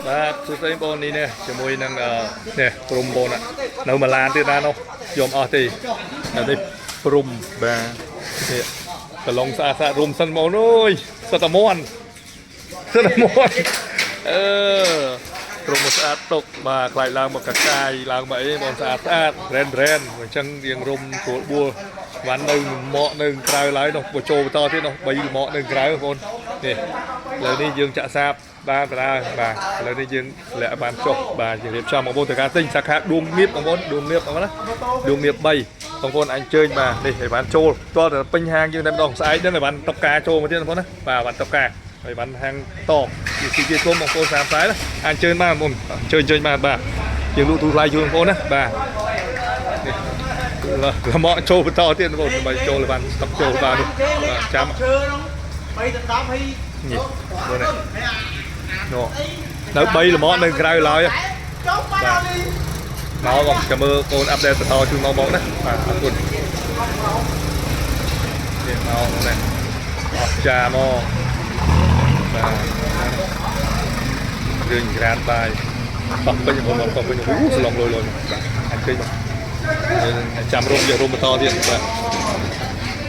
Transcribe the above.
បាទសួស្តីបងនេះនេះជាមួយនឹងអឺនេះព្រំបងណានៅម៉ាឡានទៀតណានោះយកអស់ទេនៅនេះព្រំបាទនេះកឡុងស្អាតស្អាតរុំសិនបងអើយសិតតែមន់សិតតែមន់អឺព្រំមកស្អាតទុកបាទខ្លាចឡើងមកកកាយឡើងមកអីបងស្អាតស្អាតប្រេនប្រេនអញ្ចឹងរៀងរុំស្រួលបួលវ៉ាន់នៅម៉កនៅក្រៅឡើយនោះបើចូលបន្តទៀតនោះ3ម៉កនៅក្រៅបងនេះឥឡូវនេះយើងចាក់សាបបានបណ្ដាបាទឥឡូវនេះយើងលាក់បានចុះបាទយើងរៀបចំបងប្អូនត្រូវការទិញសាខាដួងមៀបបងប្អូនដួងមៀបបងប្អូនណាដួងមៀប3បងប្អូនអញ្ជើញបាទនេះឲ្យបានចូលទាល់តែពេញហាងយើងតែម្ដងស្អែកហ្នឹងឲ្យបានតុកការចូលមកទៀតបងប្អូនណាបាទបានតុកការឲ្យបានហាងតបជាជាគុំបងប្អូន30ខ្សែណាអញ្ជើញបានបងប្អូនអញ្ជើញអញ្ជើញបានបាទយើងលក់ទូថ្លៃជូនបងប្អូនណាបាទនេះលមកចូលបន្តទៀតបងប្អូនដើម្បីចូលឲ្យបានស្តុកចូលបាននោះបាទចាំ ឈើហ្នឹង3ដល់10ហើយ នេះមើលនេះនោះនៅ3ល្មមនៅក្រៅឡើយ ចុះមកដល់នេះ មកបងចាំមើលកូន update បន្តជូនមកបងណាបាទអរគុណនេះមកនេះអស្ចារ្យមកបាទរឿងក្រានបាយតោះពេញបងបងតោះពេញអូស្លងលុយលុយបាទអញ្ជើញបងយើងចាំរុំយករុំបន្តទៀតបាទ